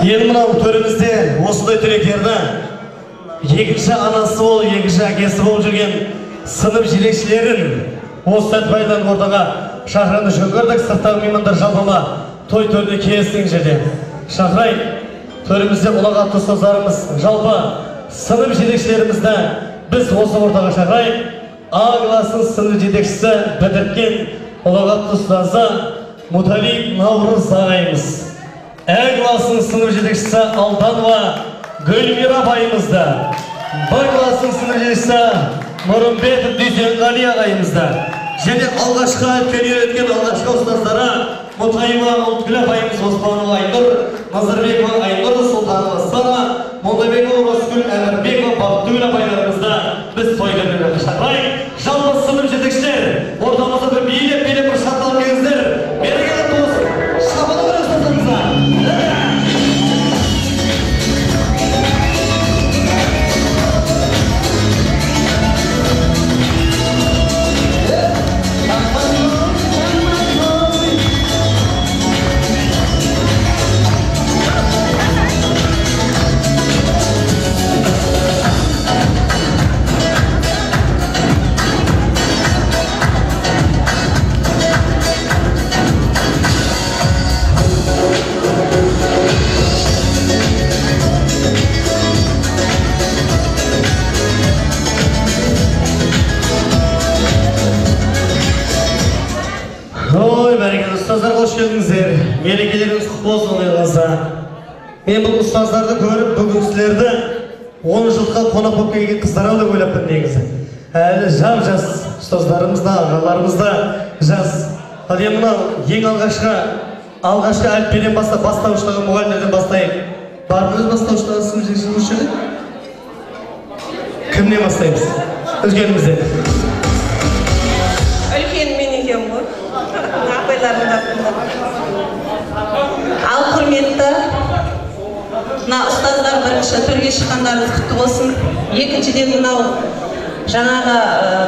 Енді мынау төрімізде осындай түлектерді екінші анасы болып, екінші әкесі болып жүрген сынып жетекшілерін осы сәт пайдаланып ортаға шақырғанды жөн көрдік. Сырттағы меймандар жалпылама той төріне келсін жерде шақырайық. Төрімізде ұлағатты ұстаздарымыз, жалпы сынып жетекшілерімізді біз осы ортаға шақырайық. А класының сынып жетекшісі бітірген ұлағатты ұстазы Муталиев Наурыз ағайымыз, Ә класының сынып жетекшісі Алданова Гүлмира апайымызды, Б класының сынып жетекшісі Нұрымбетов Дүйсенғали ағайымызды және алғашқы әліппені үйреткен алғашқы ұстаздары Мұтаева Ұлтгүл апайымыз, Оспанова Айнұр, Назарбекова Айнұр, Сұлтанова Сара, Молдабекова Рысгүл, Әмірбекова Бақтыгүл апайларымызды біз той төріне шақырайық. Жалпы сынып жетекшілер ортамызда бір билеп билеп бір шатталып келіңіздер. Берекелі болсын. Шапалақ ұстаздарымызға. Ұстаздар, қош келдіңіздер. Мерекелеріңіз құтты болсын, оңай қалса. Мен бұл ұстаздарды көріп, бүгін сіздерді 10 жылға қонақ болып келген қыздар ау деп ойлап тұрмын негізі. Әлі жап-жас ұстаздарымыз да, ағаларымыз да жас. Ал енді мынау ең алғашқы әліппеден бастап, бастауыштағы мұғалімдерден бастайық. Бар ма өз бастауыштағы сынып жетекшісі осы жерде? Кімнен бастаймыз? Үлкенімізден. Үлкен мен екенмін ғой. Апайларымның артында. Ал құрметті мына ұстаздар, бірінші төрге шыққандарыңыз құтты болсын. Екіншіден мынау жаңағы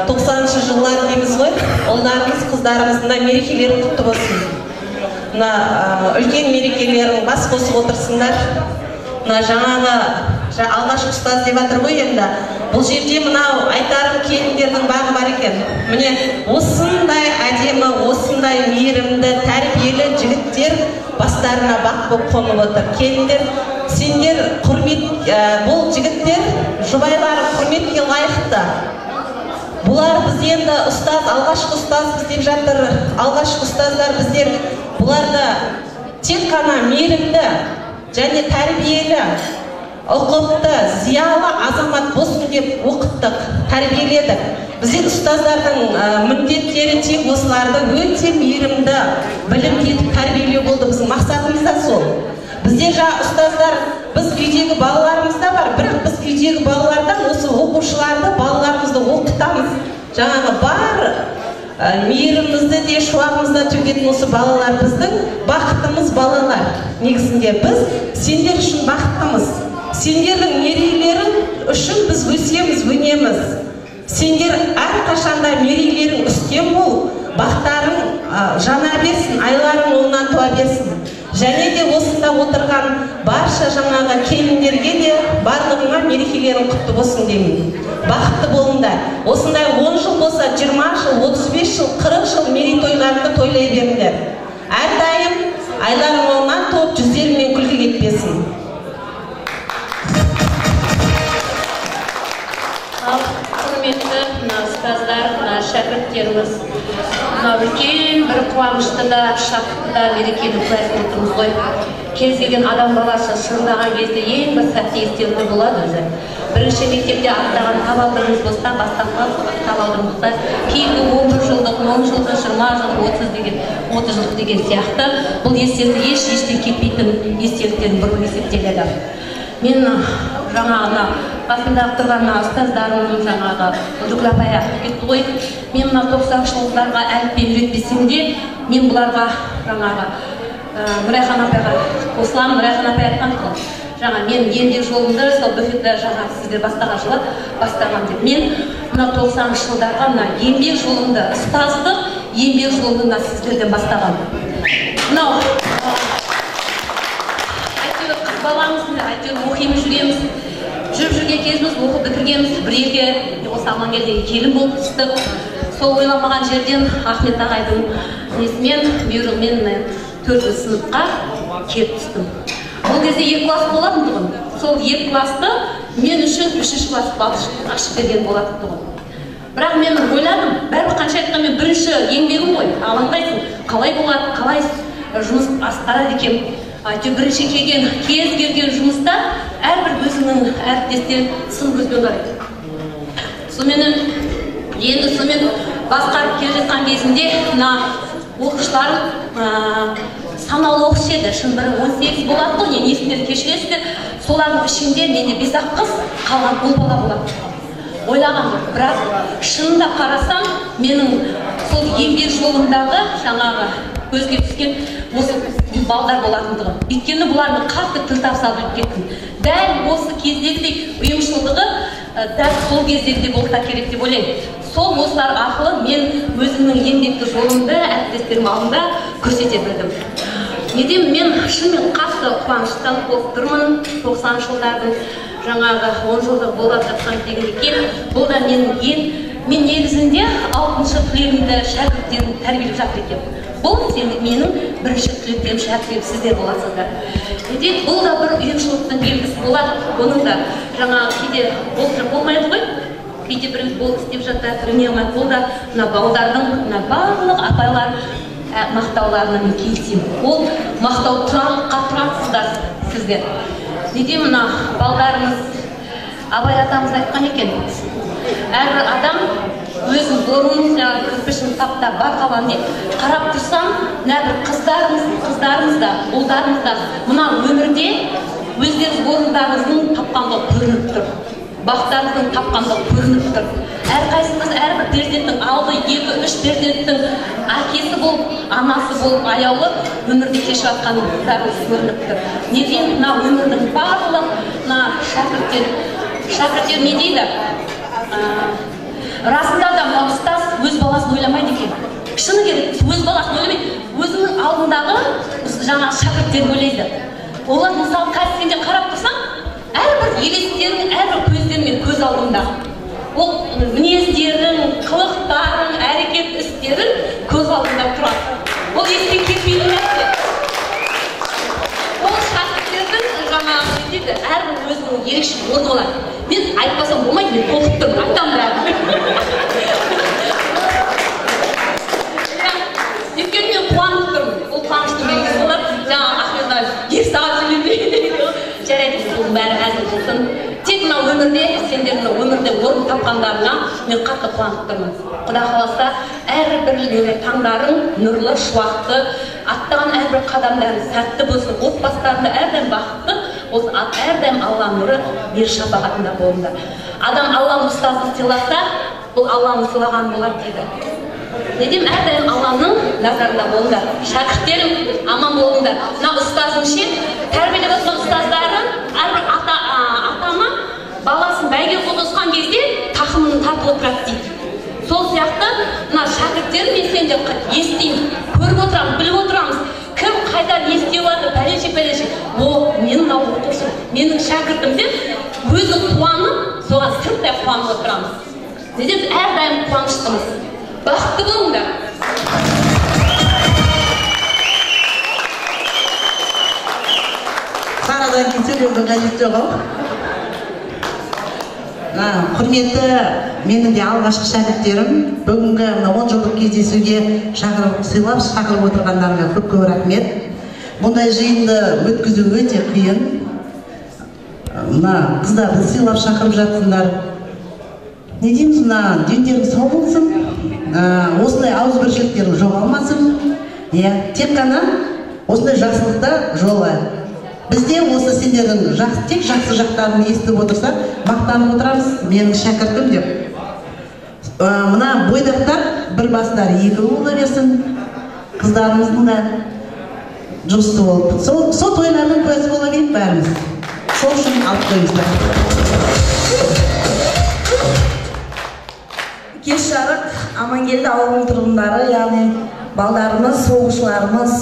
90-шы жылдар дейміз ғой, ұлдарымыз, қыздарымыз мына мерекелерің құтты болсын. Мына үлкен мерекелерің бас қосып отырсыңдар. Мына жаңағы алғашқы ұстаз деп жатыр ғой енді. Бұл жерде мынау айтарым келіндердің бағы бар екен. Міне осындай әдемі, осындай мейірімді, тәрбиелі жігіттер бастарына бақ болып қонып отыр. Келіндер, сендер құрмет, бұл жігіттер жұбайлары құрметке лайықты. Бұлар біз енді ұстаз, алғашқы ұстазбыз деп жатыр. Алғашқы ұстаздар біздер бұларды тек қана мейірімді және тәрбиелі, ұқыпты, зиялы азамат болсын деп оқыттық, тәрбиеледік. Біздер ұстаздардың міндеттері тек осыларды өте мейірімді, білімді етіп тәрбиелеу болды. Біздің мақсатымыз да сол. Бізде ұстаздар, біз үйдегі балаларымыз да бар, бірақ біз үйдегі балалардан осы оқушыларды, балаларымызды оқытамыз. Жаңағы бар мейірімізді де, шуағымызды да төгетін осы балалар, біздің бақытымыз балалар. Негізінде біз сендер үшін бақыттымыз. Сендердің мерейлерің үшін біз өсеміз, өнеміз. Сендер әрқашанда мерейлерің үстем бол, бақтарың жана берсін, айларың оңынан туа берсін. Және де осында отырған барша жаңағы келіндерге де барлығыңа мерекелерің құтты болсын деймін. Бақытты болыңдар. Осындай 10 жыл болса, 20 жыл, 35 жыл, 40 жыл мерейтойларыңды тойлай беріңдер. Әрдайым айларың оңынан туып, жүздеріңнен күлкі кетпесін. Ал құрметті мына ұстаздар, мына шәкірттеріміз, мына үлкен бір қуанышты да, шаттықты да мерекені куәсі отырмыз ғой. Кез келген адам баласы шырылдаған кезде ең бір сәтті естелігі болады өзі. Бірінші мектепте аттаған табалдырығымыз болса, бастапқы табалдырығымыз болса, кейінгі 11 жылдық, 10 жылдық, 20 жылдық, 30 деген, 30 жылдық деген сияқты бұл естелік еш-ештен кетпейтін естеліктердің бірі болып есептеледі. Мен жаңағы басындағы тұрған ұстаздарым, жаңағы Ұлтгүл апай айтып кетті ғой. Мен мына 90-шы жылдарға әліппе үйретпесем де, мен бұларға жаңағы Нұрайхан апайға қосыламын. Нұрайхан апай айтқан ғой, жаңа мен еңбек жолымды сол буфетті жаңа сіздер бастаған жылы бастаған деп. Мен мына 90-шы жылдарға мына еңбек жолымды, ұстаздық еңбек жолымды мына сіздерден бастаған. Мынау әйтеуір баламыз, әйтеуір оқимыз, жүреміз. Жүріп жүрген кезіміз, оқып бітіргенбіз, бір елге осы Амангелдіге келін болып түстік. Сол ойламаған жерден Ахмет ағайдың несімен, бұйрығымен 4-ші сыныпқа келіп түстім. Ол кезде 2 класс болатын тұғын. Сол 2 классты мен үшін 3-ші класс ашып берген болатын тұғын. Бірақ мен ойладым, бәрібір қанша айтқанмен бірінші еңбегім ғой, алаңдайсың, қалай болады, қалай жұмыс атқарады екен. Әйтеуір бірінші келген, кез келген жұмыста әрбір өзіңнің әріптестерің сын көзбен қарайды. Сонымен енді сонымен басқарып келе жатқан кезімде мына оқушыларым санаулы оқушы еді, шын бір 18 болады ғой, не есімдер кешіресіздер. Солардың ішінде менде 5-ақ қыз, қалған ұл бала болады. Ойлаған жоқ, бірақ шынында қарасам, менің сол еңбек жолымдағы жаңағы көзге түскен осы балдар болатындығы. Өйткені бұлармен қатты тіл табыса біліп кеттім. Дәл осы кездегідей ұйымшылдығы дәл сол кездегідей болса керек деп ойлаймын. Сол осылар арқылы мен өзімнің еңбекті жолымды әріптестерім алдында көрсете білдім. Неден мен шынымен қатты қуаныштан болып тұрмын. 90-шы жылдардың жаңағы 10 жылдық болып жатқан дегенге бұл да менің ең, мен негізінде 6-шы түлегімді шәкірттерім тәрбиелеп жатыр екенмін. Бұл менің бірінші түлектерім, шәкірттерім сіздер боласыздар. Неден бұл да бір ұйымшылдықтың белгісі болады. Оның да жаңағы кейде болса болмайды ғой. Кейде біреу бол істеп жатады, біреу не қылмайды. Бұл да мына балдардың, мына барлық апайлар мақтауларына мен келісемін. Ол мақтау тұрарлыққа тұрасыздар сіздер. Неде мына балдарымыз, Абай атамыз айтқан екен, әрбір адам өзінің орнын, кірпішін тапта бар қалам деп қарап тұрсам, мына бір қыздарымыз да, ұлдарымыз да мына өмірде өздеріңіз орындарыңыздың тапқандығы көрініп тұр. Бақтарыңыздың тапқандығы көрініп тұр. Әрқайсыңыз әрбір перзенттің алды 2-3 перзенттің әкесі болып, анасы болып аяулы өмірді кешіп жатқандарыңыз көрініп тұр. Неден мына өмірдің барлық мына шәкірттер не дейді? Расында да мына ұстаз өз баласын ойламайды екен. Шыны керек, өз баласын ойламайды, өзінің алдындағы жаңа шәкірттерін ойлайды. Олар мысалы қазір сенде қарап тұрсаң, әрбір елестерің, әрбір көздерің мен көз алдымда. Ол мінездерің, қылықтарың, әрекет істерің көз алдында тұрады. Ол естен кетпейтін нәрсе. Ол шәкірттердің жаңағы не дейді, әрбір өзінің ерекше орны болады. Мен айтпасам болмайды, мен толқып тұрмын, айтамын бәрін. Өйткені мен қуанып тұрмын. Ол қуаныштың белгісі болады. Жаңа Ахмет ағай 2 сағат сөйлемей. Жарайды, бұның бәрі әзіл болсын. Тек мына өмірде, сендер мына өмірде орын тапқандарыңа мен қатты қуанып тұрмын. Құда қаласа, әрбір таңдарың нұрлы, шуақты, аттаған әрбір қадамдарың сәтті болсын, отбасыларында әрдайым бақытты болсын, әрдайым Алла нұры бер шапағатында болыңдар. Адам Алланың ұстазын сыйласа, бұл Алланың сыйлағаны болады дейді. Не деймін, әрдайым Алланың назарында болыңдар. Шәкірттерім аман болыңдар. Мына ұстазың ше, тәрбиелеп отырған ұстаздарың, әрбір ата-ана баласын бәйге қойғызған кезде тақымын тартып отырады дейді. Сол сияқты мына шәкірттерім мен сендер естимін, көріп отырамын, біліп отырамыз. Кім қайда не істеп жатыр, пәленше, пәленше. О, менің мынау оқушым, менің шәкіртім деп өзі қуанып, соған сырттай қуанып отырамыз. Не деп әрдайым қуаныштымыз. Бақытты болыңдар. Сарадан кейін сөйлеудің қажеті жоқ ау. Құрметті менің де алғашқы шәкірттерім, бүгінгі мына 10 жылдық кездесуге сыйлап шақырып отырғандарыңа көп-көп рахмет. Бұндай жиынды өткізу өте қиын. Мына қыздарды сыйлап шақырып жатсыңдар. Не дейміз, мына дендерің сау болсын, осындай ауызбіршіліктерің жоғалмасын. Иә, тек қана осындай жақсылықта жолығайық. Бізде осы сендердің тек жақсы жақтарын естіп отырсақ, мақтанып отырамыз, менің шәкіртім деп. Мына бойдақтар бір бастары екі бола берсін, қыздарымыздың да жұғысты болып. Сол тойлардың куәсі бола берейік бәріміз. Сол үшін алып қойыңыздар. Кеш жарық Амангелді ауылының тұрғындары, яғни балдарымыз, оқушыларымыз,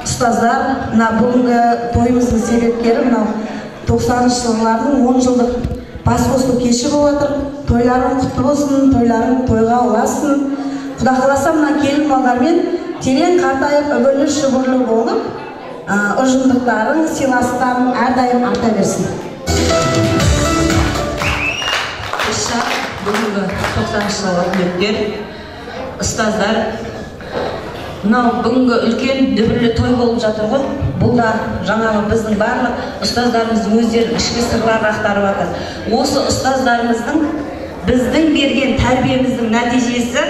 ұстаздар, мына бүгінгі тойымыздың себепкері мынау 90-шы жылдардың 10 жылдық бас қосу кеші болып жатыр. Тойларың құтты болсын, тойларың тойға ұлассын. Құда қаласа мына келін балдармен терең қартайып, үбірлі шүбірлі болып, ұжымдықтарың, сыйластықтарың әрдайым арта берсін. Бүгінгі 90-шы жылғы түлектер, ұстаздар, мынау бүгінгі үлкен дүбірлі той болып жатыр ғой. Бұл да жаңағы біздің барлық ұстаздарымыздың өздерінің ішкі сырларын ақтарып жатыр. Осы ұстаздарымыздың біздің берген тәрбиеміздің нәтижесі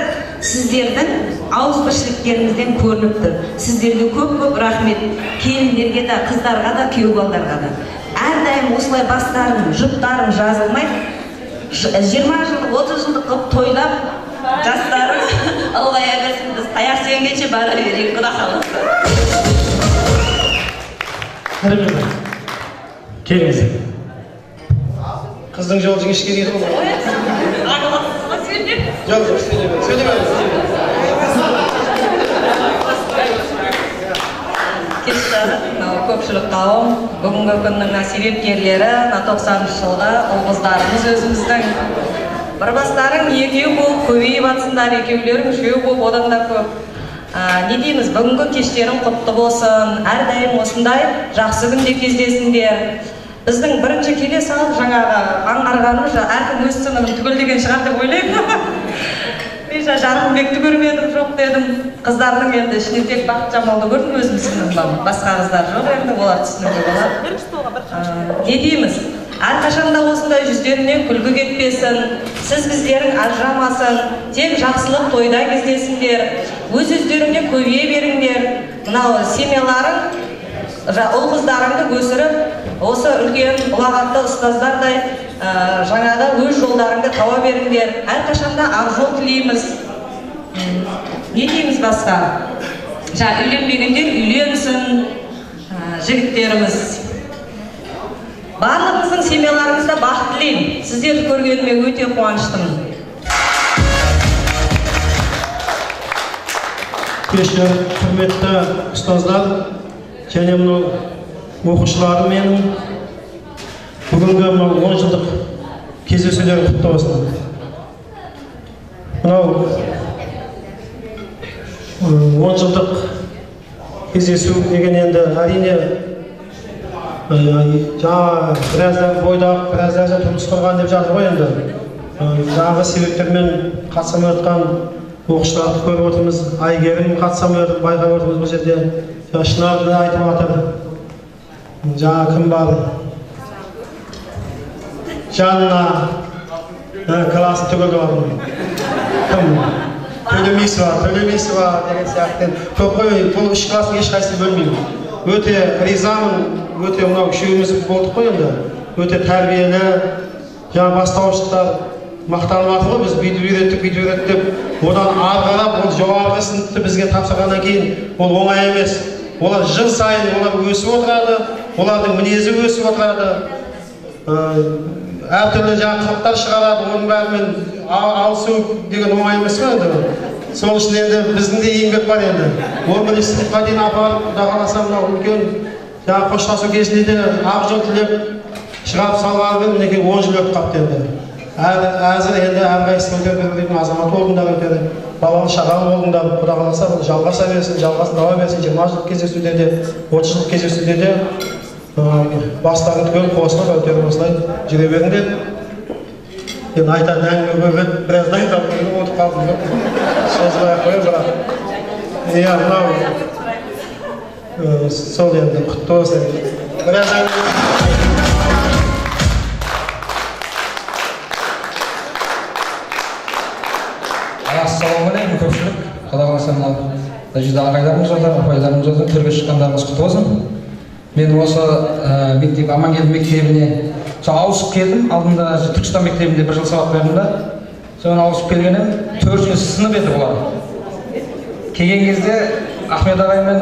сіздердің ауызбіршіліктеріңізден көрініп тұр. Сіздерге көп-көп рахмет. Келіндерге де, қыздарға да, күйеу балдарға да. Әрдайым осылай бастарың, жұптарың жазылмай, 20 жылдық, 30 жылдық қылып тойлап, жастарың ұлғая берсін. Біз таяқ сүйенгенше бара берейік, Құда қаласа. Келіңіз. Қыздың жолы жіңішке дейді ғой. Жоқ, жоқ, сөйлеме, сөйлеме. Кеш жарық, мынау көпшілік қауым, бүгінгі күннің себепкерлері, мына 90-шы жылғы ұл-қыздарымыз өзіміздің. Бір бастарың екеу болып көбейіп атсындар, екеулерің үшеу болып одан да көп. Не дейміз, бүгінгі кештерің құтты болсын, әрдайым осындай жақсы күнде кездесіңдер. Біздің бірінші келе салып жаңағы аңғарғанымыз, әркім өз сыныбын түгелдеген шығар деп ойлаймын. Мен Жарқынбекті көрмедім, жоқ дедім. Қыздардың енді ішінен тек Бақытжамалды көрдім өзім сыныбымнан. Басқа қыздар жоқ енді, олар түсінуге болады. Не дейміз? Әрқашанда осындай жүздерінен күлкі кетпесін, сіз біздерің ажырамасын, тек жақсылық тойда кездесіңдер, өз өздеріңе көбейе беріңдер. Мынау семьяларың, ұл-қыздарыңды өсіріп, осы үлкен ұлағатты ұстаздардай жаңағы өз жолдарыңды таба беріңдер. Әрқашанда ақ жол тілейміз. Не дейміз басқа? Жаңа үйленбегендер үйленсін, жігіттеріміз. Барлығыңыздың семьяларыңызда бақыт тілеймін. Сіздерді көргеніме өте қуаныштымын. Кеш жарық, құрметті ұстаздар және мынау оқушыларым менің бүгінгі мынау 10 жылдық кездесулері құтты болсын. Мынау 10 жылдық кездесу деген енді әрине жаңа біраздар бойдақ, біраздар тұрмыс құрған деп жатыр ғой енді. Жаңағы себептермен қатыса алмай жатқан оқушыларды көріп отырмыз. Әйгерім қатыса алмай жатыр, байқап отырмыз бұл жерде. Шынар да айтып жатыр. Жаңа кім бар? Жанна классын түгелдеп алдым. Кім? Төлемисова, Төлемисова деген сияқты. Көп қой, бұл үш класстың ешқайсысын бөлмеймін. Өте ризамын, өте мынау үшеуміз болдық қой енді. Өте тәрбиелі, жаңа бастауыштар мақтанып жатыр ғой, біз бүйтіп үйреттік, бүйтіп үйреттік деп. Одан ары қарап ол жоғарғы сыныпты бізге тапсырғаннан кейін ол оңай емес. Олар жыл сайын олар өсіп отырады, олардың мінезі өсіп отырады. Әртүрлі жаңа қылықтар шығарады, оның бәрімен алысу деген оңай емес қой енді. Сол үшін енді біздің де еңбек бар енді. 11 сыныпқа дейін апарып, Құда қаласа мынау үлкен жаңа қоштасу кезінде де ақ жол тілеп шығарып салғанымен мінекей 10 жыл өтіп қалыпты енді. Әзір енді әрқайсысы өте бір-бірінің азаматы болдыңдар өтеді, балалы шағалы болдыңдар. Құда қаласа бұл жалғаса берсін, жалғасын дауа берсін. 20 жылдық кездесуде де, 30 жылдық кездесуде де бастарын түгел қосылып әйтеуір осылай жүре беріңдер. Енді айтатын әңгіме көп еді, біраз дайындалып келдім, ұмытып қалдым. Созбай ақ қояйын, бірақ иә мынау сол енді құтты болсын. Біраз әңгіме. Ассалаумағалейкум көпшілік. Құда қаласа мынау мына жерде ағайларымыз жатыр, апайларымыз жатыр, төрге шыққандарыңыз құтты болсын. Мен осы мектеп, Амангелді мектебіне сол ауысып келдім. Алдында Түркістан мектебінде бір жыл сабақ бердім да. Содан ауысып келген едім, 4-ші сынып еді бұлар. Келген кезде Ахмет ағай мен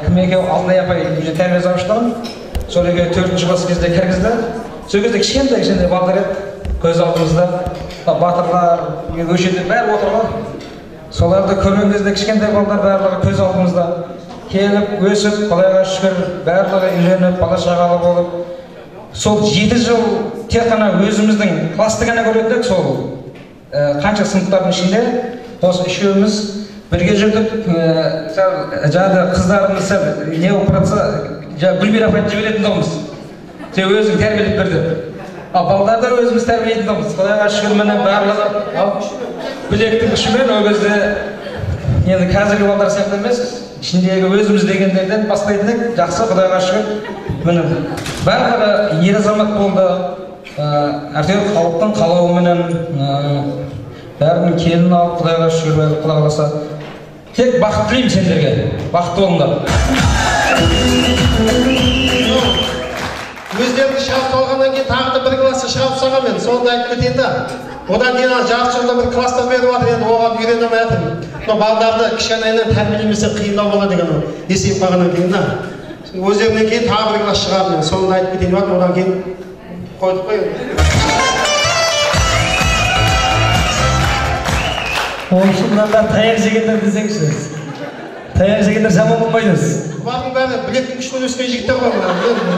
кім екеуі, Алтынай апай тәрбие завуштары, сол екеуі 4-ші класс кезде кіргізді. Сол кезде кішкентай кішкентай балдар еді көз алдымызда. Батырлар, осы жерде бәрі отыр ғой. Соларды көрген кезде кішкентай балдар барлығы көз алдымызда. келіп, өсіп, Құдайға шүкір, барлығы үйленіп, бала шағалы болып, сол 7 жыл тек қана өзіміздің классты ғана көретін едік, сол қанша сыныптардың ішінде осы үшеуміз бірге жүрдік. Сәл жаңағы қыздарымыз сәл не болып баратса, жаңағы Гүлмира апайды жіберетін тұғынбыз. Сен өзің тәрбиелеп бер деп. Ал балдарды өзіміз тәрбиелейтін тұғынбыз. Құдайға шүкір, міне барлығы білектің күшімен ол кезде енді қазіргі балдар сияқты емес, ішіндегі өзіміз дегендерден бастайтын едік. Жақсы, Құдайға шүкір, міне барлығы ер азамат болды. Әйтеуір халықтың қалауыменен бәрінің келін алып, Құдайға шүкір, Құдай қаласа. Тек бақыт тілеймін сендерге, бақытты болыңдар. Өздеріңді шығарып алғаннан кейін тағы да бір классты шығарып тастаған мен, соны да айтып кетейін да. Одан кейін жарты жылда бір класстар беріп жатыр, енді оған үйрене алмай жатырмын. Мына балдарды кішкенайынан тәрбиелемесе қиындау болады екен ол, есейіп қалғаннан кейін да. Өздерінен кейін тағы бір класс шығардым мен, соны да айтып кетейін деп, одан кейін қойдық қой. Ол үшін мынандай таяқ жегендер десеңші. Таяқ жегендер жаман болмайды өзі. Бұлардың бәрі білектің күшімен өскен жігіттер ғой мына.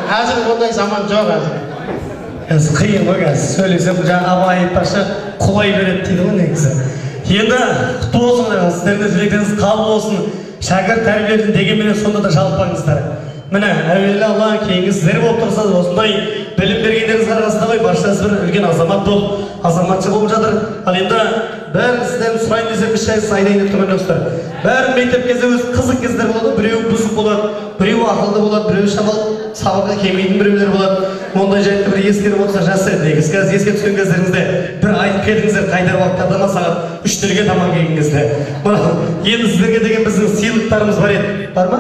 Қазір ондай заман жоқ қазір. Қазір қиын ғой қазір. Сөйлесем жаңа Абай айтпақшы, құлай береді дейді ғой негізі. Енді құтты болсын, сіздердің тілектеріңіз қабыл болсын. Шәкірт тәрбиеледім дегенменен сонда да жалықпаңыздар. Міне, әуелі Алла, кейінгі сіздер болып тұрсаңыз, осындай білім бергендеріңіз арқасында ғой баршаңыз бір үлкен азамат болып, азаматша болып жатыр. Ал енді бәрін сізден сұрайын десем, еш жайсыз айтайын деп тұрған жоқсыздар. Бәрі мектеп кезде өз қызық кездер болады, біреуі бұзық болады, біреуі ақылды болады, біреуі шамалы сабаққа келмейтін біреулер болады. Ондай жайтты бір ескеріп отырса жақсы еді. Негізі қазір еске түскен кездеріңізде бір айтып кетіңіздер, қайдар уақыттарда ма сағат 3-терге таман келген кезде. Енді сіздерге деген біздің сыйлықтарымыз бар еді. Бар ма?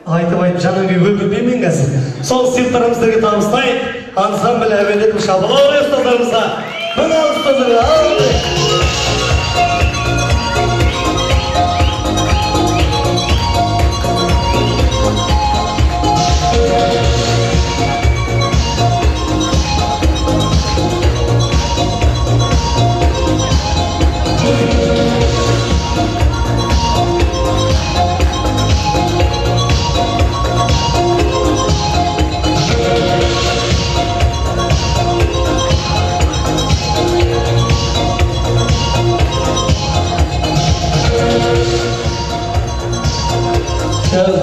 Айтып-айтып жаным күйіп өкінбеймін мен қазір. Сол сыйлықтарымызды сіздерге табыстайық. Ансамбль әуелетіп шабылау ұстаздарымызға. Мың алғыс ұстаздарға.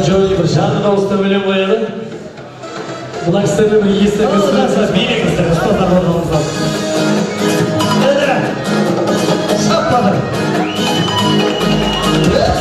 Джонни бір жанды дауыста өлең қояды. Мына кісілермен бір естелік билеңіздер, ұстаздар ортамызда. Шаппадыр. We're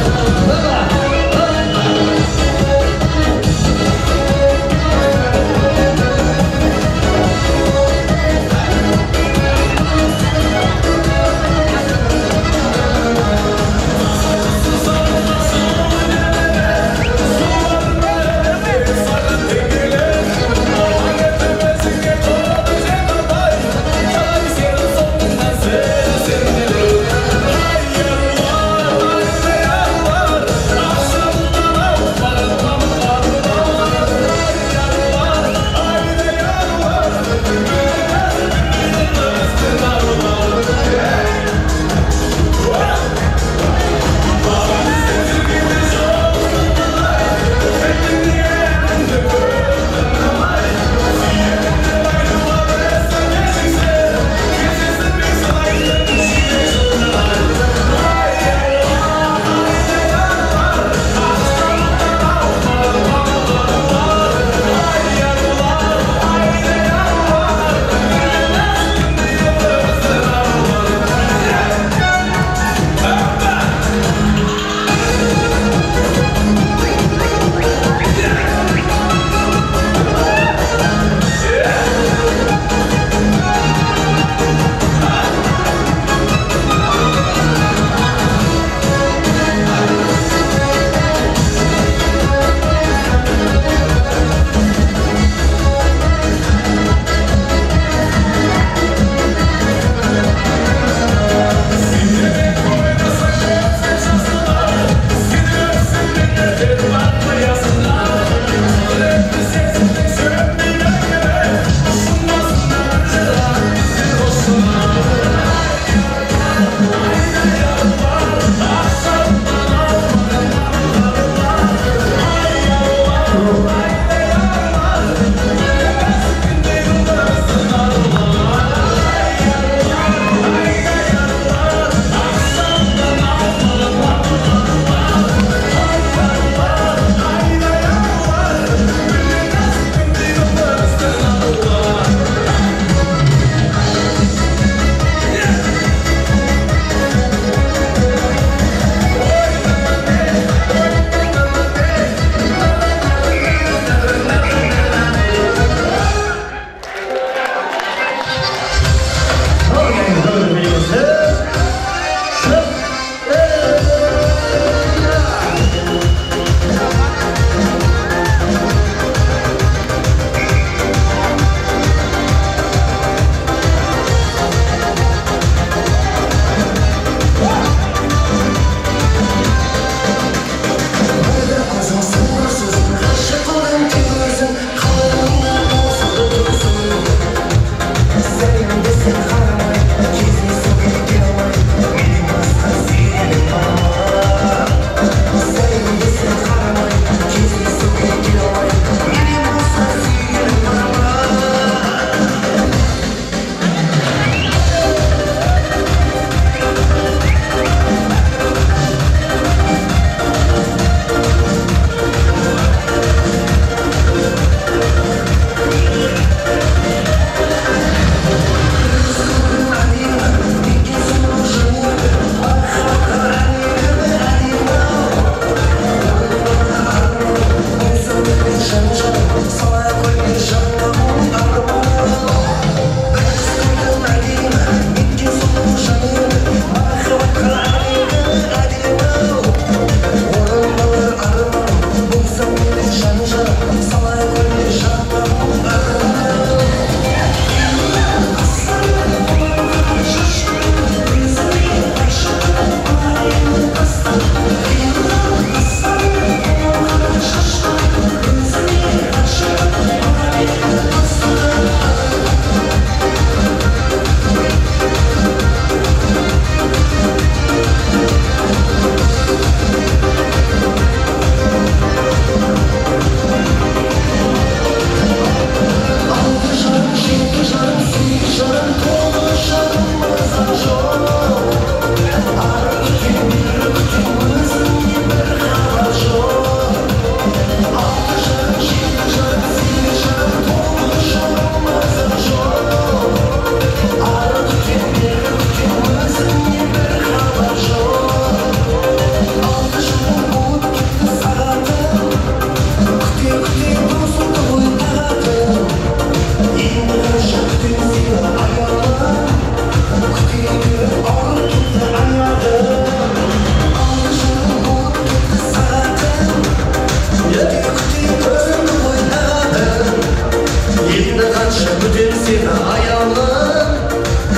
Енді қанша күтем сені аяулым,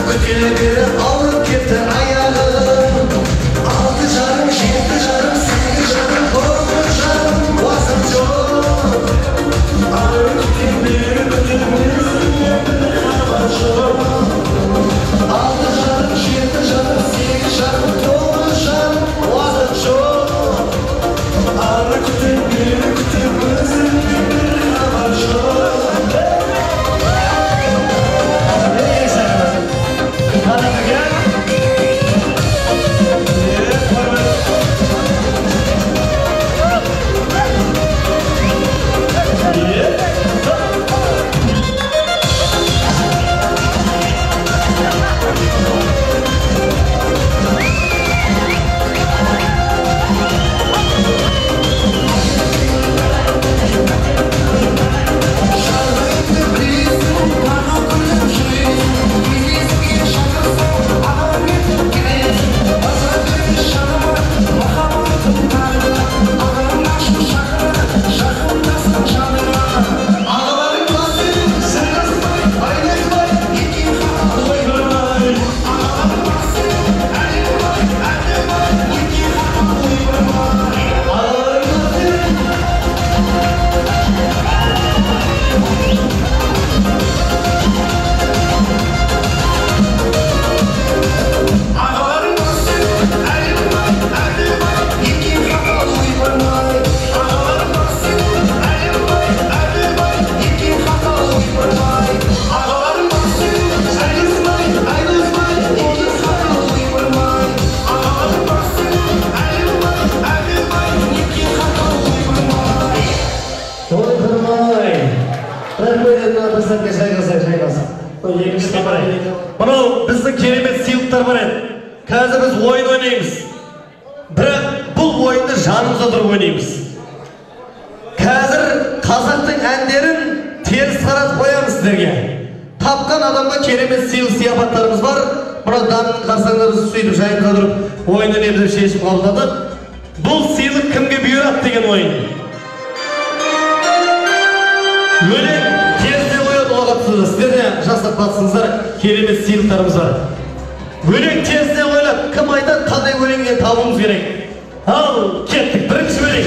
күте беріп ауырып кетті аяғым. 6:30, 7:30, 8:30, 9:30 уақыт жоқ. Ары күтем, бері күтем, өзіңнен бір хабар жоқ. 6:30, 7:30, 8:30, 9:30 уақыт жоқ. Ары күтем, бері күтем, өзіңнен бір хабар жоқ. Мынау біздің керемет сыйлықтар бар еді. Қазір біз ойын ойнаймыз. Бірақ бұл ойынды жанымызда тұрып ойнаймыз. Қазір қазақтың әндерін теріс қаратып қоямыз сіздерге. Тапқан адамға керемет сыйлық сияпаттарымыз бар. Мынау дамның қарсаңында біз сөйтіп жайында тұрып ойын ойнаймыз деп шешім қабылдадық. Бұл сыйлық кімге бұйырады деген ойын. Өлең терісіне қояды, оға түседі. Сіздер де жасап қатысыңыздар, керемет сыйлықтарымыз бар. Өлең терісіне қойылады, кім айтады, қандай өлеңнен табуымыз керек. Ал, кеттік, бірінші өлең.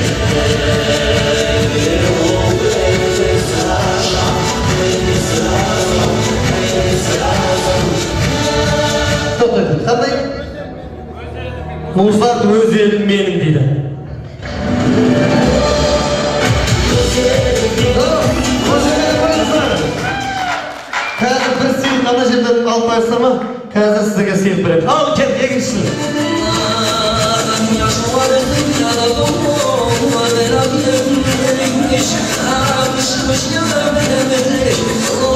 Қандай? Музарт өз елім менің дейді. Қазір бір сыйлық ана жерден алып қойсыздар ма? Қазір сізге сыйлық беремін. Ал, кет, екіншісін.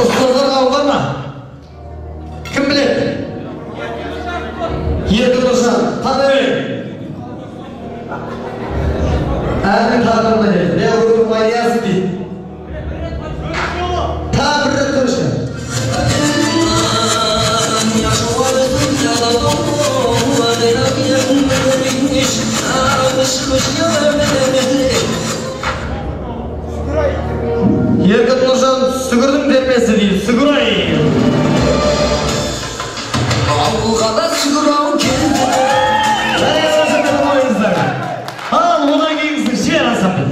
Ұстаздарға бар ма? Кім біледі? Еркін Нұржан, қандай өлең? Әннің тақырыбына дейді. Не ойнайсың дейді. Тағы бір рет көрші. Еркін Нұржан сүгірдің термесі дейді. Сүгірай. Ауылға да сүгір-ау келді. Ал, одан кейінгісін жер ансамблі.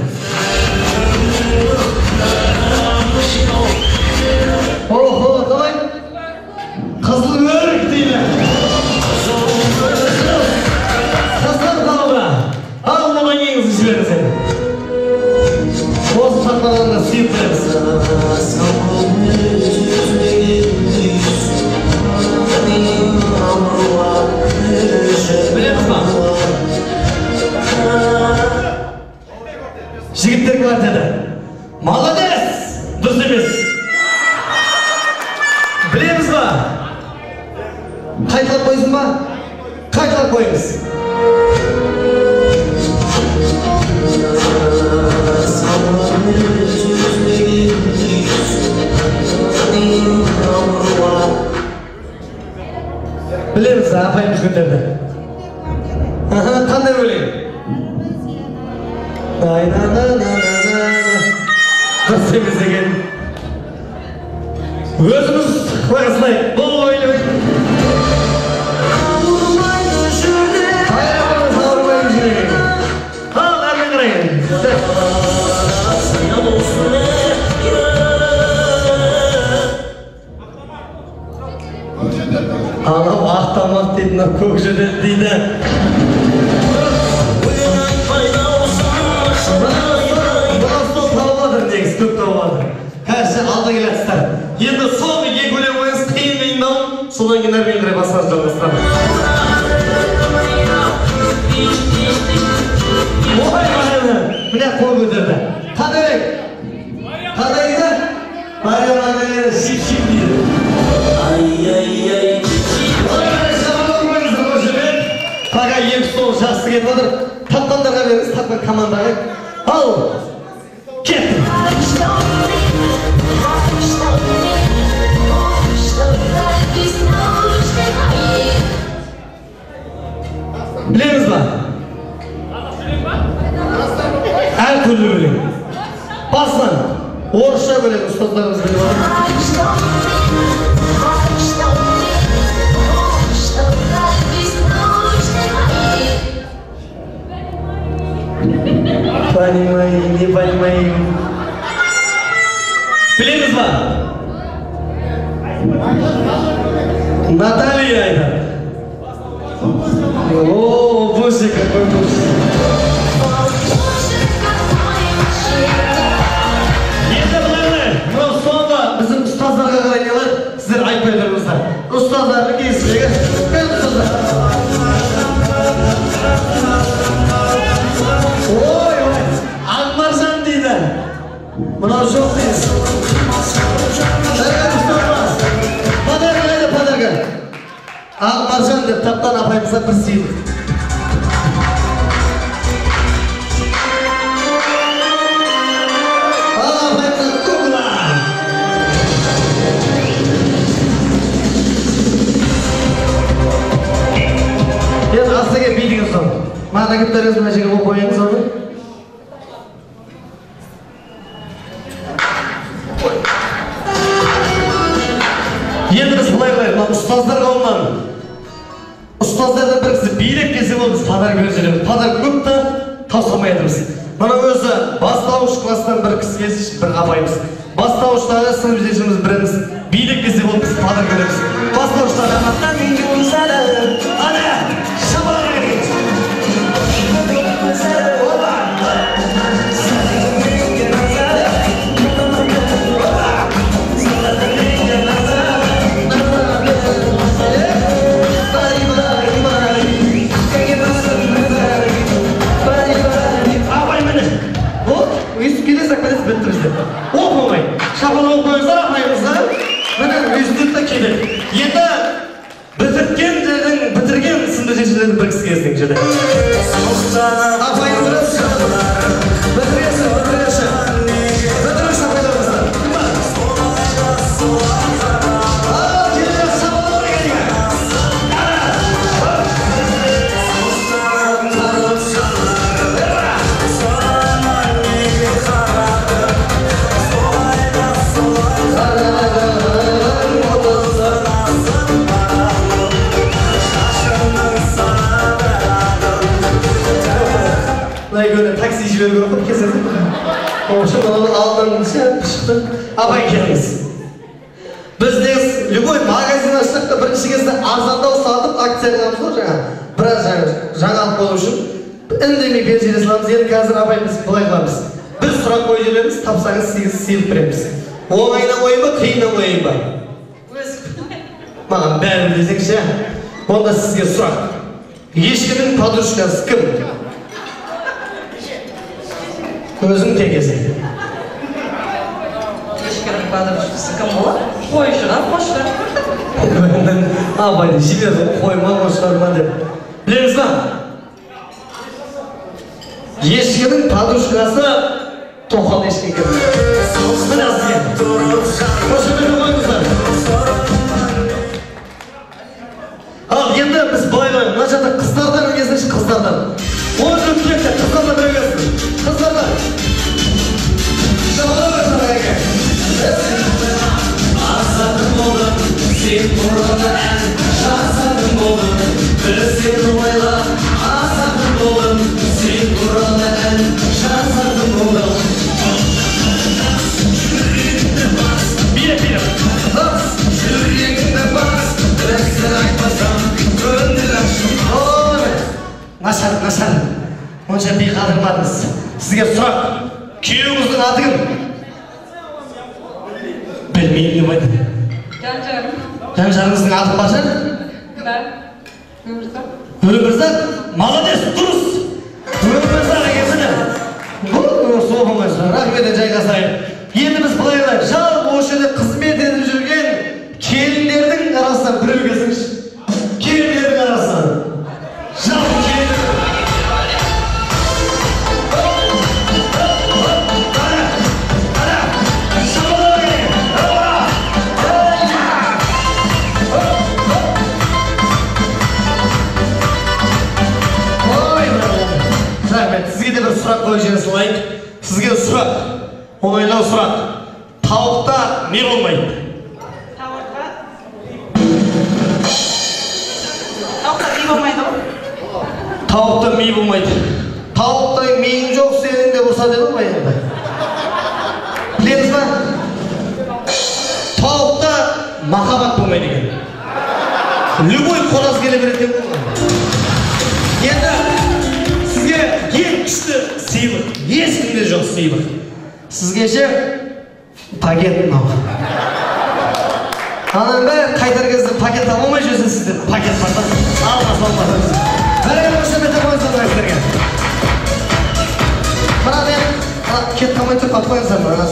Охо, давай. Қызыл өрік дейді. Қызыл қалды. Ал, одан кейінгісін жіберіңіз. Осы шақырғанына сыйып береміз. Білеміз ба? Жігіттер квартеті. Молодец! Дұрыс емес. Білеміз ба? Қайталап қойсын ба? Қайталап қойыңыз. Білеміз, апайымыз көтерді. Қандай өлең? Дұрыс емес екен. Өзіміз қойғызлайық. Бұл ойлайық. Ауырмайды жүрек. Ал, әрмен қарай. Анау ақ тамақ дейді, мынау көк жөтел дейді. Мынау стол тауып жатыр негізі, көп тауып жатыр. Қазір алда келатсыздар. Енді соңғы екі өлең қойыңыз, қиын қиындау, содан кейін әрмен қарай басқа жалғастырамыз. Ой, міне қол көтерді. Қандай өлең? Қандай дейді? Мария Магдалена шип-шип дейді. Пока екі стол жақсы кетіп жатыр. Тапқандарға беріңіз, тапқан командаға. Ал, кеттік. Білеміз ба? Әртүрлі өлең. Басынан орысша өлең ұстаздарымыз біліп алады. Понимаю, не понимаю. Білеміз ба? Наталья айтады. О, боже, какой боже. Енді былай, мынау соңғы біздің ұстаздарға қарай не қылайық, сіздер айтпай тұрыңыздар. Ұстаздардың кезегі. Кім ұстаздар? Ой, ой, Ақмаржан дейді. Мынау жоқ дейді. Подарка қайда, подарка? Ақмаржан деп тапқан апайымызға бір сыйлық. Ал апайымызға кукла. Енді астыға билігіңіз соны. Маған әкеп беріңіз, мына жерге қойып қойыңыз оны. Енді біз былай қылайық, мына ұстаздар қауымынан ұстаздардан бір кісі билеп келсе болды, біз подарок беріп жібереміз. Подарок көп та таусылмай жатырмыз. Мына өзі бастауыш класстан бір кісі келсінші, бір апайымыз. Бастауыштағы сынып жетекшіміз біріміз билеп келсе болды, біз подарок береміз. Бастауыштағы ана шапалақ беріңіз. Опа! Апай міне. Ол өйстіп келе сақ бітті бізде. Оп оңай. Шапалақ қойыңыздар апайымызға. Міне өйстіп те келеді. Енді бітірген жердің, бітірген сынып жетекшілердің бір кісі келсін жерде. Апайым бірінші. Бітіресің, бітіресің. Бітіруші апайларымызды. Кім бар? Ал, келе шапалақ қойыңыз. Мына екеуіне такси жіберу керек қой, келсеңіз. Общем, мынау алдынан шықты. Апай келіңіз. Біз негізі любой магазин ашсақ та бірінші кезде арзандау сатып акция қыламыз ғой жаңа. Біраз жаңалық болу үшін үндемей беріп жібере саламыз. Енді қазір апай біз былай қыламыз. Бір сұрақ қойып жібереміз, тапсаңыз сізге сыйлық береміз. Оңайынан қояйын ба, қиыннан қояйын ба? Маған бәрін десеңші. Онда сізге сұрақ. Ешкінің подружкасы кім? Өзің текесің. Ешкінің подружкасы кім болады? Қой шығар, қошқар. Абайды жіберді, қойма, қошқар ма деп. Білеміз ба? Ешкінің подружкасы тоқал ешкі екен. Міне сізге. Қошемет қойыңыздар. Ал енді біз былай қояйық. Мына жақта қыздардан келсінші, қыздардан. Он өткенше қыздардан біреу келсін. Қыздардан. Шапалақ. Сен туралы ән жазатын болдым, бір сені ойлап асатын болдым. Сен туралы ән жазатын болдым. Жүрегімді бас, Билеп, билеп. Бас, жүрегімді бас, бір сыр айтпасам, көңіл ашым. Ой, нашар, нашар. Онша би қалдырмадыңыз. Сізге сұрақ. Күйеуіңіздің аты кім? Білмеймін деп айтты. Жан жарым. Жан жарыңыздың аты бар шығар? Да. Өмірзақ. Өмірзақ? Молодец, дұрыс. Өмірзақ екен, міне. Бұл осы оп-оңай сұрақ. Рахмет, жайғасайық. Енді біз былай қылайық. Жалпы осы жерде қызмет етіп жүрген келіндердің арасынан біреу келсінші. Келіндердің арасынан. Жалпы келіндер. Рахмет. Сізге де бір сұрақ қойып жібере салайық. Сізге сұрақ. Оңайлау сұрақ. Тауықта не болмайды? Тауықта Тауықта ми болмайды ғой. Тауықта ми болмайды. Тауықтай миың жоқ сенің деп ұрса деді ғой енді. Білеміз ба? Тауықта махаббат болмайды екен. Любой қораз келе береді екен ғой. Енді сізге ең күшті сыйлық, ешкімде жоқ сыйлық. Сізге ше пакет мынау. Ананың бәрі қайтар кезде пакет ала алмай жүрсін, сіздер пакет бар да. Алмас, алмас. Бәрі қошемет қойыңыздар сіздерге. Мына мен мына кетіп қалмай тұрып қалып қойыңыздар мына.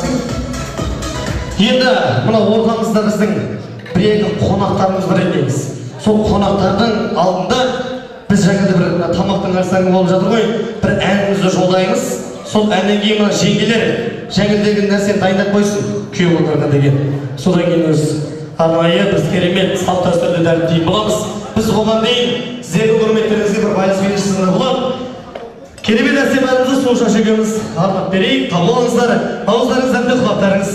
Енді мына ортамызда біздің бір екі қонақтарымыз бар еді. Сол қонақтардың алдында біз жаңа бір тамақтың қарсаңы болып жатыр ғой, бір әнімізді жолдаймыз. Сол әннен кейін мына жеңгелер жеңілдеген нәрсені дайындап қойсын, күйеу балдарға деген. Содан кейін өз арнайы біз керемет салт дәстүрді дәріптейтін боламыз. Біз оған дейін сіздердің құрметтеріңізге бір байланыс берушісінде болады. Керемет нәрсе бәрімізді сол шаш екеуміз арнап берейік. Қабыл алыңыздар, ауыздарыңыз дәмді, құлақтарыңыз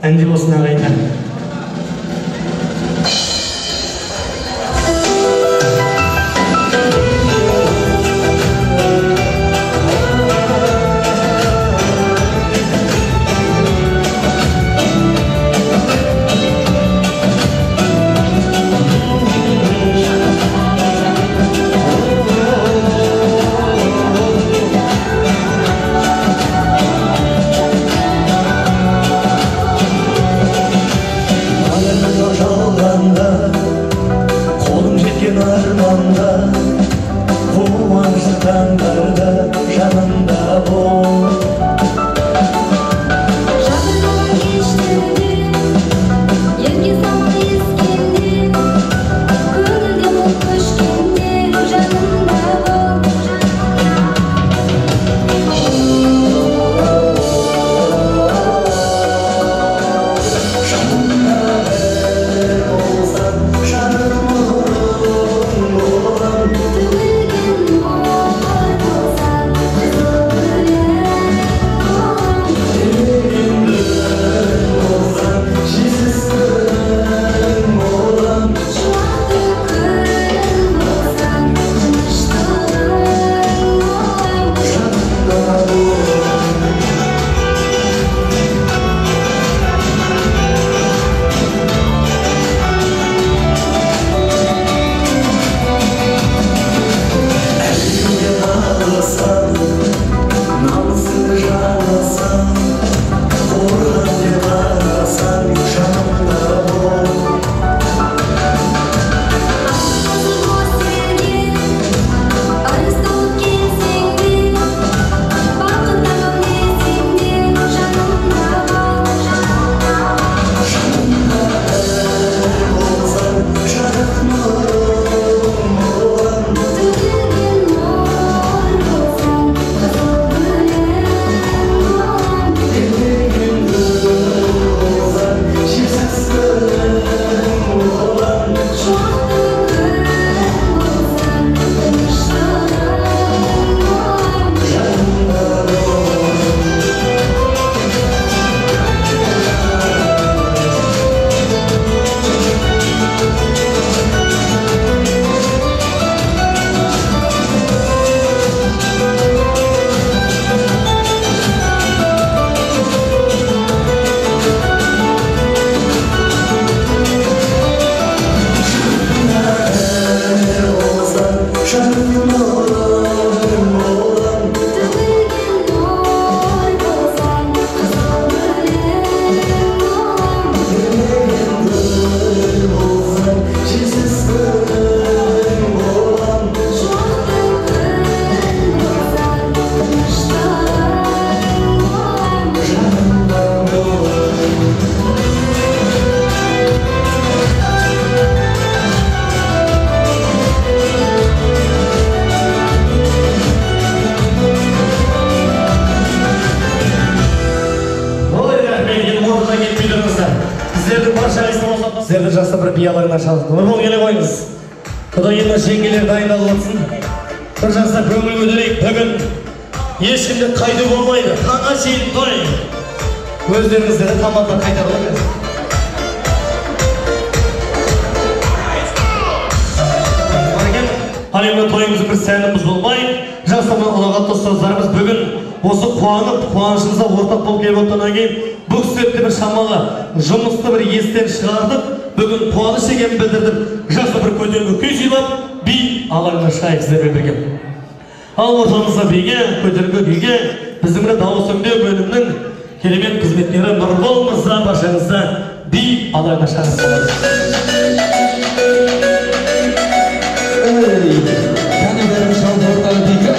әнде болсын ағайындар. Қолым жеткен арманда, қуанышты таңдарда жанымда бол. Жабырқаған кештерде, ерке самал ескенде, көңілде мұң көшкенде жанымда бол. Жанымда бір болсаң, жарық нұрың болам. Төгілген нұр болсаң, қызыл гүлің болам. Терген гүл болсаң, жесіз күнің болам. Шуақты күн болсаң, тыныштығың болам. Жанымда бол. Әлемге алысам, намысыңды жаласам, қорған деп қарасаң, жанымда бол. Қызыл боз елге ырыс толып келсең де, бақыт табам десең де, жанымда бол. Жанымда бір болсаң, жарық нұрың болам. Төгілген нұр болсаң, қызыл гүлің болам. Терген гүл болсаң, жесіз Сіздерді жақсы бір би алаңына шақырдық. Нұрбол, келе қойыңыз. Одан кейін жеңгелер дайындалып отырсын. Бір жақсы көңіл көтерейік. Бүгін ешкімде қайду болмайды. Таңға шейін той. Өздеріңізді де тамақтар қайтарып отырыңыз. Ал енді тойымыздың бір сәні бұзылмай, жақсы ұлағатты ұстаздарымыз бүгін осы қуанып, қуанышымызға ортақ болып келіп отырғаннан кейін бұл кісілерді бір шамалы жұмысты бір естен шығартып, бүгін қуаныш екенін білдірдіп, жақсы бір көтеріңкі күй сыйлап, би алаңына шығайық сіздермен бірге. Ал ортамызда биге, көтеріңкі күйге біздің мына дауыс өңдеу бөлімінің керемет қызметкері Нұрбол мырза баршаңызды би алаңына шақырып қалады. Кәне бәріміз жалпы ортада биге.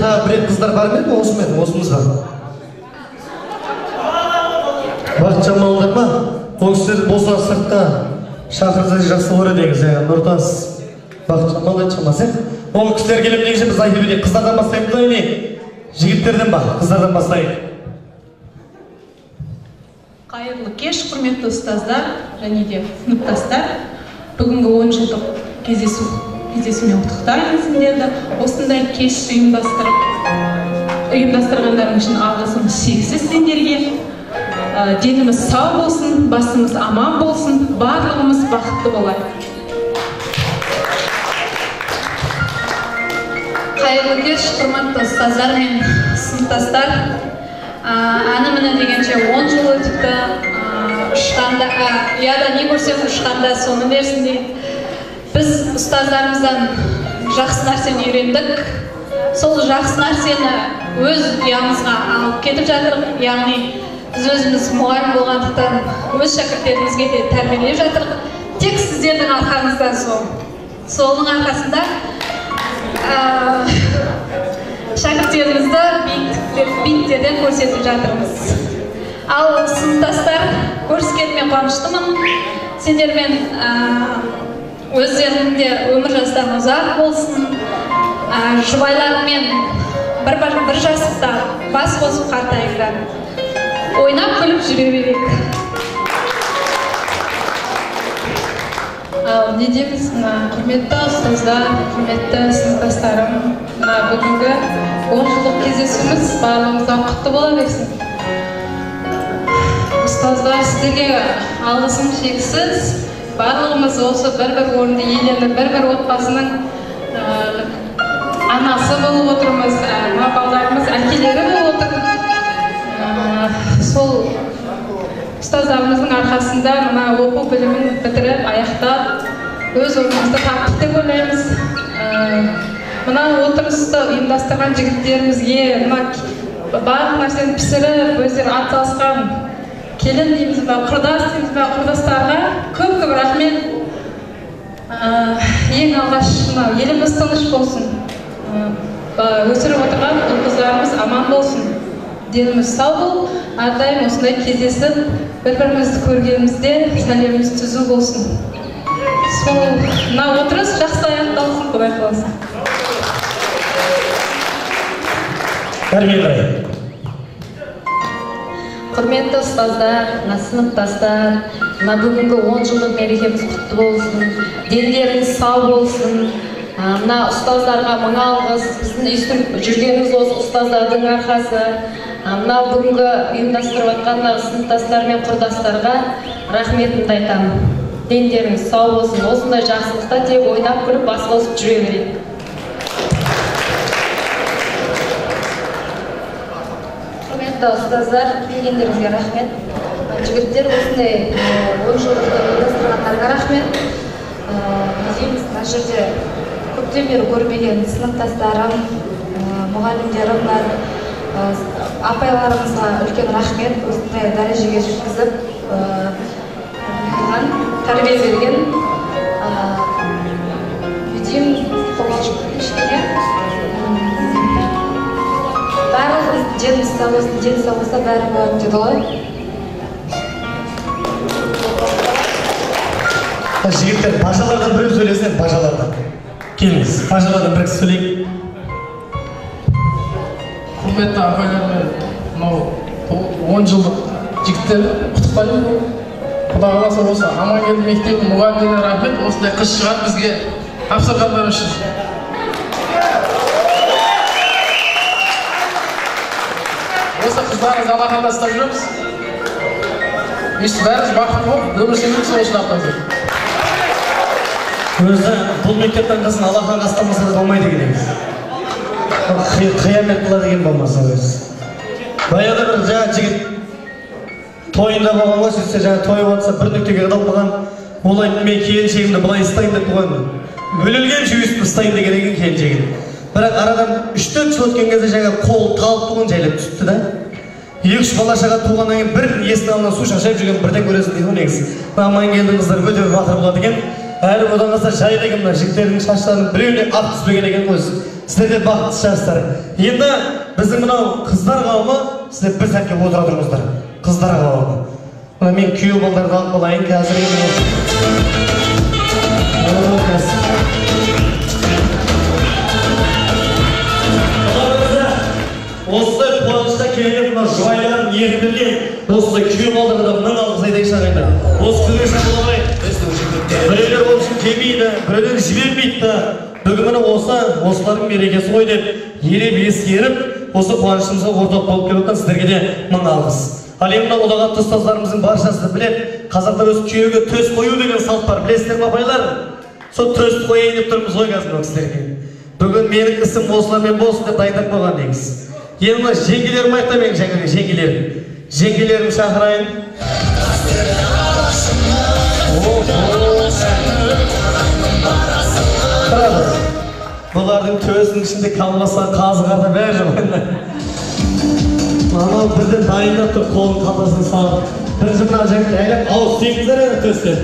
Тағы бір қыздар бар ма еді осымен, осымызға? Бақытжан малдар ма? Ол кісілер болса сыртқа шақырса жақсы болар еді негізі. Нұртас, Бақытжан мал айтшы шамасы. Ол кісілер келіп негізі біз айтып едік. Қыздардан бастаймыз ба или жігіттерден ба? Қыздардан бастайық. Қайырлы кеш, құрметті ұстаздар және де сыныптастар. Бүгінгі 10 жылдық кездесумен құттықтаймын сіздерді. Осындай кеш ұйымдастырғандарың үшін алғысым шексіз сендерге. Деніміз сау болсын, басымыз аман болсын, барлығымыз бақытты болайық. Қайырлы кеш, құрметті ұстаздар мен сыныптастар. Әні міне дегенше 10 жыл өтіпті. Ұшқанда, ұяда не көрсең ұшқанда соны берсін дейді. Біз ұстаздарымыздан жақсы нәрсені үйрендік. Сол жақсы нәрсені өз ұямызға алып кетіп жатырмыз. Яғни біз өзіміз мұғалім болғандықтан өз шәкірттерімізге де тәрбиелеп жатырмыз. Тек сіздердің арқаңызда сол. Соның арқасында шәкірттерімізді биіктерден көрсетіп жатырмыз. Ал сыныптастар, көріскеніме қуаныштымын. Сендермен өздерінің де өмір жастарың ұзақ болсын. Жұбайларыңмен бір жастықта бас қосып қартайыңдар. Ойнап күліп жүре берейік. Ал не дейміз, мына құрметті ұстаздар, құрметті сыныптастарым, мына бүгінгі 10 жылдық кездесуіміз барлығымызға құтты бола берсін. Ұстаздар, сіздерге алғысым шексіз. Барлығымыз осы бір-бір орынды иеленіп, бір-бір отбасының анасы болып отырмыз, мына балаларымыз әкелері болып отыр. Сол ұстаздарымыздың арқасында мына оқу білімін бітіріп, аяқтап, өз орнымызды таптық деп ойлаймыз. Мына отырысты ұйымдастырған жігіттерімізге, мына барлық нәрсені пісіріп, өздері атсалысқан келін дейміз ба, құрдас дейміз ба, құрдастарға көп-көп рахмет. Ең алғаш мынау еліміз тыныш болсын, өсіріп отырған ұл-қыздарымыз аман болсын, деніміз сау болып, әрдайым осындай кездесіп, бір-бірімізді көргенімізде сәлеміміз түзу болсын. Сол мына отырыс жақсы аяқталсын, Құдай қаласа. Әрмен қарай. Құрметті ұстаздар, мына сыныптастар, мына бүгінгі 10 жылдық мерекеміз құтты болсын, дендеріңіз сау болсын. Мына ұстаздарға мың алғыс, біздің өйстіп жүргеніміз осы ұстаздардың арқасы. Мына бүгінгі ұйымдастырып жатқан сыныптастар мен құрдастарға рахметімді айтамын. Дендеріңіз сау болсын, осындай жақсылықта тек ойнап күліп бас қосып жүре берейік. Құрметті ұстаздар, келгендеріңізге рахмет. Жігіттер, осындай 10 жылдықты ұйымдастырғандарыңа рахмет. Не дейміз, мына жерде көптен бері көрмеген сыныптастарым, мұғалімдерім бар, апайларымызға үлкен рахмет, осындай дәрежеге жеткізіп, тәрбие берген. Не деймін, қобалжып кішкене. Барлығымыз деніміз сау болсын, дені сау болса бәрі болады деді ғой. Жігіттер, бажалардан біреу сөйлесін, бажалардан. Келіңіз, бажалардан бір кісі сөйлейік. Құрметті апайлар мен мынау 10 жылдық жігіттер құттықтаймын. Құдай қаласа осы Амангелді мектебінің мұғалімдеріне рахмет, осындай қыз шығарып бізге тапсырғандары үшін. Осы қыздарымызды алақанда ұстап жүреміз. Өйстіп бәріміз бақытты болып өмір сүреміз сол үшін ақтаңыздар. Өзі бұл мектептің қызын алақанға ұстамаса да болмайды екен негізі. Қиямет қылады екен болмаса өзі. Баяғыда бір жаңа жігіт тойында болған ғой, сөйтсе жаңа той болса бір нүктеге қадалып қалған. Ол айтты, мен келіншегімді былай ұстайын деп қойған. Өлілгенше өйстіп ұстайын деген екен келіншегін. Бірақ арадан 3-4 жыл өткен кезде жаңа қол талып туған жайлап түсіпті да. 2-3 бала шаға туғаннан кейін бір есінің алдынан су шашайып жүрген бірден көресің дейді ғой негізі. Мына Амангелді қыздар өте батыр болады екен. Әрі одан қалса жайлы екен мына жігіттердің шаштарының біреуіне ақ түспеген екен ғой. Сіздер де бақытты шығарсыздар. Енді біздің мынау қыздар қауымы, сіздер бір сәтке отыра тұрыңыздар. Қыздар қауымы. Мына мен күйеу балдарды алып қалайын қазір. Осындай қуанышта келген мына жұбайларын ертілген осындай күйеу балдарға да мың алғыс айтайықшы ағайындар. Осы күнге шақырып алайық. Біреулер ол үшін келмейді, біреулер жібермейді да. Бүгін міне осылардың мерекесі ғой деп елеп ескеріп, осы қуанышымызға ортақ болып келіп отқан сіздерге де мың алғыс. Ал енді мына ұлағатты ұстаздарымыздың баршасы біледі, қазақта өз күйеуге төс қою деген салт бар, білесіздер ме апайлар? Сол төс қояйын деп тұрмыз ғой қазір мына кісілерге. Бүгін менің ісім осылармен болсын деп дайындап қойған негізі. Енді мына жеңгелерім айтта, менің жаңағы жеңгелерім. Жеңгелерім шақырайын. Тұрады. Бұлардың төсінің ішінде колбаса, қазы қарта бәрі жоқ. Анау бірден дайындап тұр, қолын қалтасына салып. Бірінші мына жігіт әйлеп ауыз тиіңіздер енді төстен.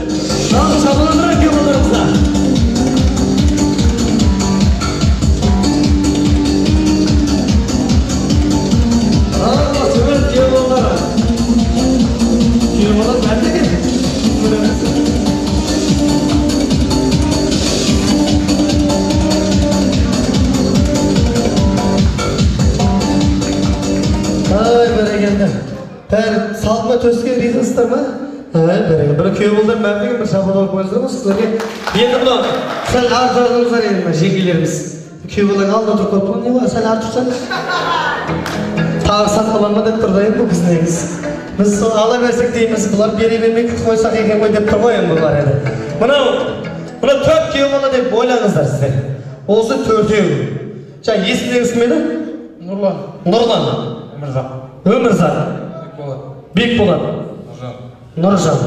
Ал шапалақтар кеп отырыңыздар. Ал сөз кеп олар. Кеп олар бәрі екен. Ай, бәрекелді. Бәрі салды ма төске, ризасыздар ма? Ай, бәрекелді. Бір күйеу балдар мән бір шапалақ қойыңыздар ғой сіздерге. Енді мынау сәл ары тұрыңыздар енді мына жеңгелеріміз. Күйеу баланың алдында тұрып қойыпты ғой, не бар, сәл ары тұрсаңыз. Тағы сатып ала ма деп тұр да енді бұл кісі негізі. Біз сол ала берсек дейміз, бұлар бере бермей қойсақ екен ғой деп тұр ғой енді бұлар енді. Мынау төрт күйеу бала деп ойлаңыздар сіздер. Осы төртеу. Жаңа есімдеріңіз кім еді? Нұрлан. Нұрлан. Өмірзақ. Өмірзақ. Бекболат. Нұржан. Нұржан.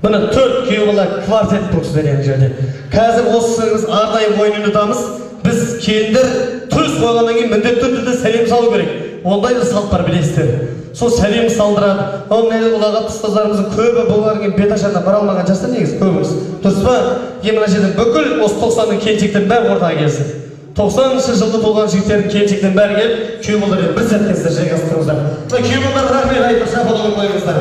Міне төрт күйеу бала квартет бұл кісілер енді жерде. Қазір осы біз арнайы ойын ойнатамыз. Біз келіндер төс қойғаннан кейін міндетті түрде сәлем салу керек. Ондай да салт бар, білесіздер. Сол сәлем салдырады. Ол міне ұлағатты ұстаздарымыздың көбі бұлар кейін беташарына бара алмаған жастар негізі көбіміз. Дұрыс па? Енді мына жерде бүкіл осы 90-ның келіншектердің бәрі ортаға келсін. 90-шы жылда туылған жігіттердің келіншектердің бәрі келіп, күйеу балдар бір сәтке сіздер жайғасып тұрыңыздар. Мына күйеу балдарға рахмет айтып шапалақ қойыңыздар.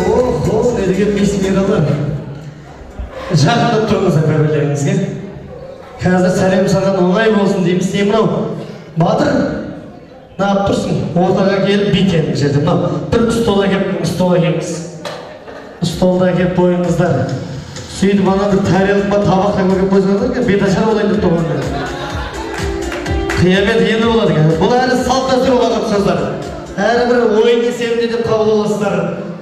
Охо, не деген песнялар. Жақындап тұрыңыздар бір-бірлеріңізге. Қазір сәлем саған оңай болсын дейміз. Сен мынау батыр неғып тұрсың? Ортаға келіп бит енді бұл жерде. Мынау бір стол әкеп, стол әкеліңіз. Столды әкеп қойыңыздар. Сөйтіп ана бір тарелка ма, табақ та әкеліп қойсаңыздар, беташар болайын деп тұрған. Қиямет енді болады екен. Бұл әлі салт дәстүр ұлағат ұстаздар. Әрі бір ойын есебінде деп қабыл аласыздар.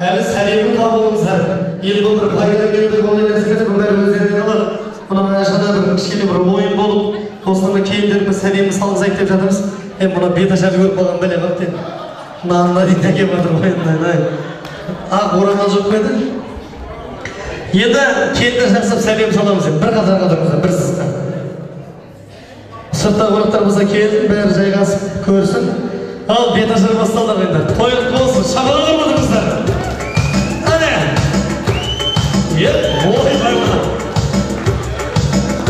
Әлі сәлемін қабылыңыздар. Енді бұл бір пайда келді, ондай нәрсе бұл бәрі өздерінен алады. Мына мына жақта бір кішкене бір ойын болып, осыны келіндеріміз сәлемін салғызайық деп жатырмыз. Мына беташарды көріп қалған бәле қапты енді. Мынаны дейін әкеліп жатыр ғой енді. Ақ орамал жоқ па еді? Енді келіндер жақсылап сәлем саламыз енді. Бір қатарға тұрыңыздар, бір сызыққа. Сыртта қонақтар болса келсін, бәрі жайғасып көрсін. Ал беташар басталды енді. Той құтты болсын, шапалақ ұрыңыздар. Әне. Ой, мына.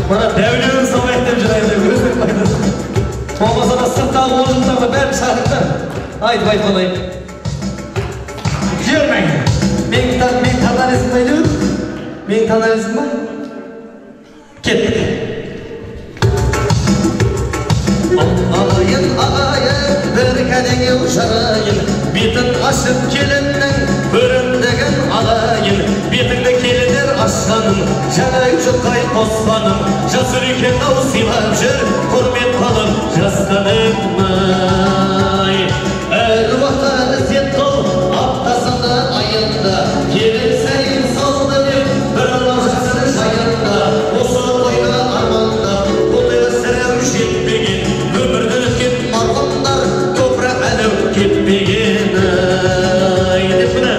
Мына дәулеуін салайық деп жүр енді, өзінің пайдасы. Болмаса да сырттағы он жылдықтарды бәрін шақырыңдар. Айтып айтып алайық. Жүрмең. Мен тонаризм ба әйтеуір? Мен тонаризм ба? Кеттік. Ағайын, ағайын, бір кәдеңе ұшырайын, бетін ашып келіннің көрімдігін алайын, бетіңді келіндер ашқаным, жаңа жұртқай қосқаным, жас үлкен ау сыйлап жүр, құрмет қылып жастаным ай. Әр уақытта ізет қыл, аптасында айында, келін сәлем салды деп, бір анау жасырын жайында, осы тойға армандап, бұндайға сірә жетпеген, өмірден өткен марқұмдар топырақ әлі кетпеген. Деп міне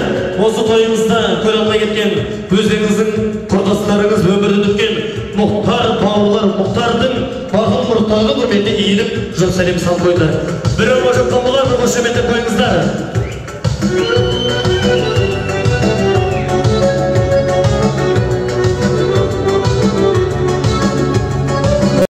осы тойымызда көре алмай кеткен өздеріңіздің құрдастарыңыз, өмірден өткен Мұхтар бауырлар, Мұхтардың марқұм мұрттағы құрметті иіліп жұрт сәлем салып қойды. Бір ауыз жатқан болар, бір қошеметтеп қойыңыздар.